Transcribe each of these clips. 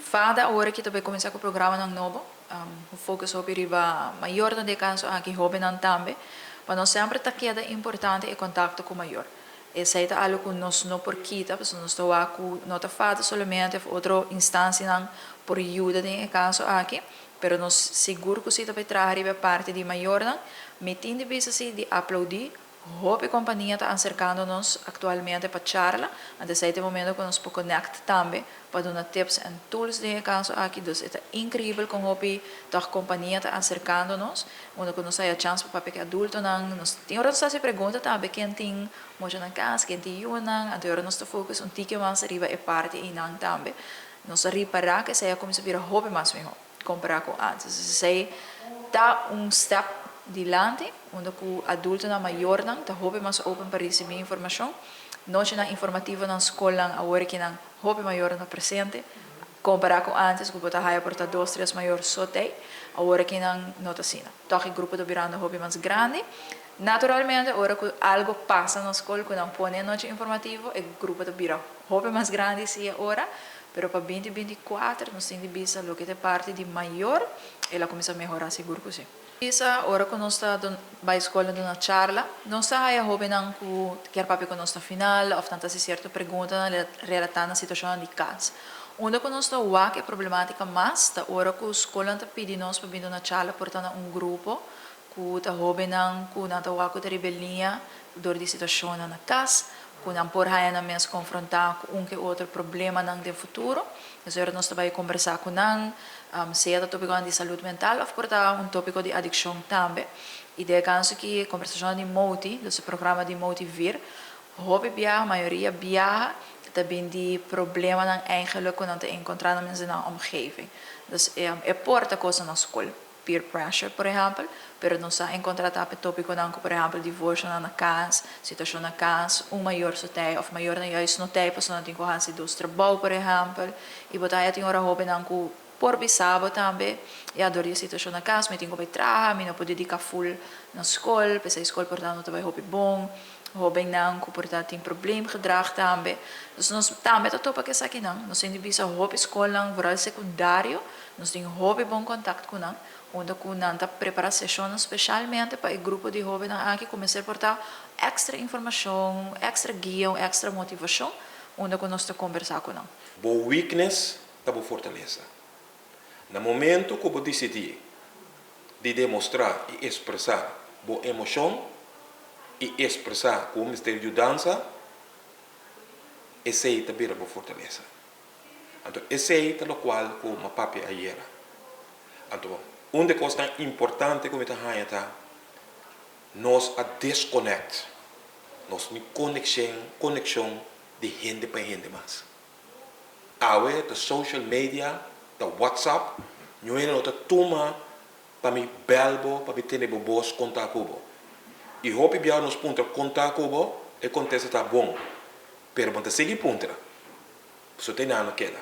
Fada awor aki ta bay cuminsa cu programanan nobo, focus hopi riba mayornan den e caso aki, hobennan tambe, pa nos semper ta keda importante e contacto cu mayor. Esey ta algo cu nos no por kita, pasobra nos ta wak cu no ta fada solamente of otro instancianan por yuda den e caso aki, pero nos sigur cu si ta bay traha riba e parti di mayornan. Mi tin di bisa si di aplaudi. Hopi kompania ta aserkando nos aktualmente pa charla, anto esei ta e momento ku nos por connect tambe pa duna tips en tools den e kaso aki. Dus e ta inkribel kon hopi tòg kompania ta aserkando nos, unda ku nos haya chans pa papia ku e adultonan. Nos tin ora nos ta hasi pregunta tambe ken tin mucha na kas, ken tin yunan, anto e ora nos ta focus un tiki mas riba e parti einan tambe. Nos a ripará ku esei a kuminsá bira hopi mas mihó. Kompará ku antes. Esei ta un step dilanti unda ku adultonan mayornan ta hopi mas open pa risibí informashon. Nochinan informativo nan skolnan awor ki nan hopi mayornan ta presente. Kompará ku antes ku bo ta haya por ta dos tres mayor so tei, awor aki nan no ta asina. Tòg e grupo ta birando hopi mas grandi. Naturalmente ora ku algo pasa na skol ku nan pone e nochi informativo e grupo ta bira hopi mas grandi si e ora. Pero pa 2024 nos tin di bisa loke ta e parti di mayor, el a kuminsá mehorá sigur ku si. Bisa ora ku nos ta bai skol na duna charla, nos ta haya hóbennan ku kier papia ku nos na final òf nan ta hasi sierto preguntanan relatá na situashonnan di kas. Unda ku nos ta wak e problemátika mas ta ora ku skolnan ta pidi nos pa bin duna charla por ta na un grupo ku ta hóbennan ku nan ta wak ku ta riba e liña dor di situashonnan na kas, ku nan por haña nan mes konfrontá ku un ke otro problemanan den futuro. Entonces ora nos ta bai kombersá ku nan, sea ta tópikonan di salud mental òf por ta un tópiko di adikshon tambe. I den e kaso aki kombersashonnan di Moti, dus e programa di Moti Vir, hopi biaha, mayoria biaha ta bin di problemanan eigenlik ku nan ta enkontrá nan mes den nan omgeving. Dus e por ta kosnan na skol. Peer pressure, por ehèmpel, pero nos a enkontrá ta pe tópikonan ku, por ehèmpel, divorsionan na kas, situashon na kas, un mayor so tei òf mayornan juist no tei pasobra nan tin ku hasi dos trabou, por ehèmpel. I bo ta haya tin ora hóbennan ku por bisa bo tambe, ya, dor di e situashon na kas mi tin ku bai traha, mi no por dediká ful na skol, p'esei skol por ta no ta bai hopi bon. Hóbennan ku por ta tin probleemgedrag tambe. Dus nos tambe ta topa ku esakinan. Nos tin di bisa hopi skolnan, vooral sekundario, nos tin hopi bon kontakt ku nan, unda ku nan ta prepará seshonnan speshalmente pa e grupo di hóbennan aki ku mester por ta èkstra informashon, èkstra guia, un èkstra motivashon, unda ku nos ta kombersá ku nan. Bo weakness ta bo fortalesa. Na momento ku bo disidí di demostrá i ekspresá bo emoshon i ekspresá ku bo mester yudansa, esei ta bira bo fortalesa. Anto esei ta lokual ku mi a papia ayera. Anto un di e kosnan importante ku mi ta haña ta nos a diskonèkt, nos ni konekshen, konekshon di hende pa hende mas. Awe ta social media, ta WhatsApp, ñu hende no ta tuma pa mi bel bo, pa mi tene bo bos konta ku bo. I hopi biaha nos puntra konta ku bo, e kontesta ta bon, pero bo no ta sigui puntra, pasobra te nan no keda.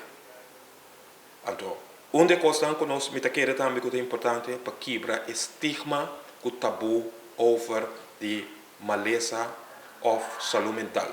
Anto, un di e kosnan ku nos mi ta kere tambe ku ta importante pa kibra e stigma ku tabú over di malesa òf salú mental.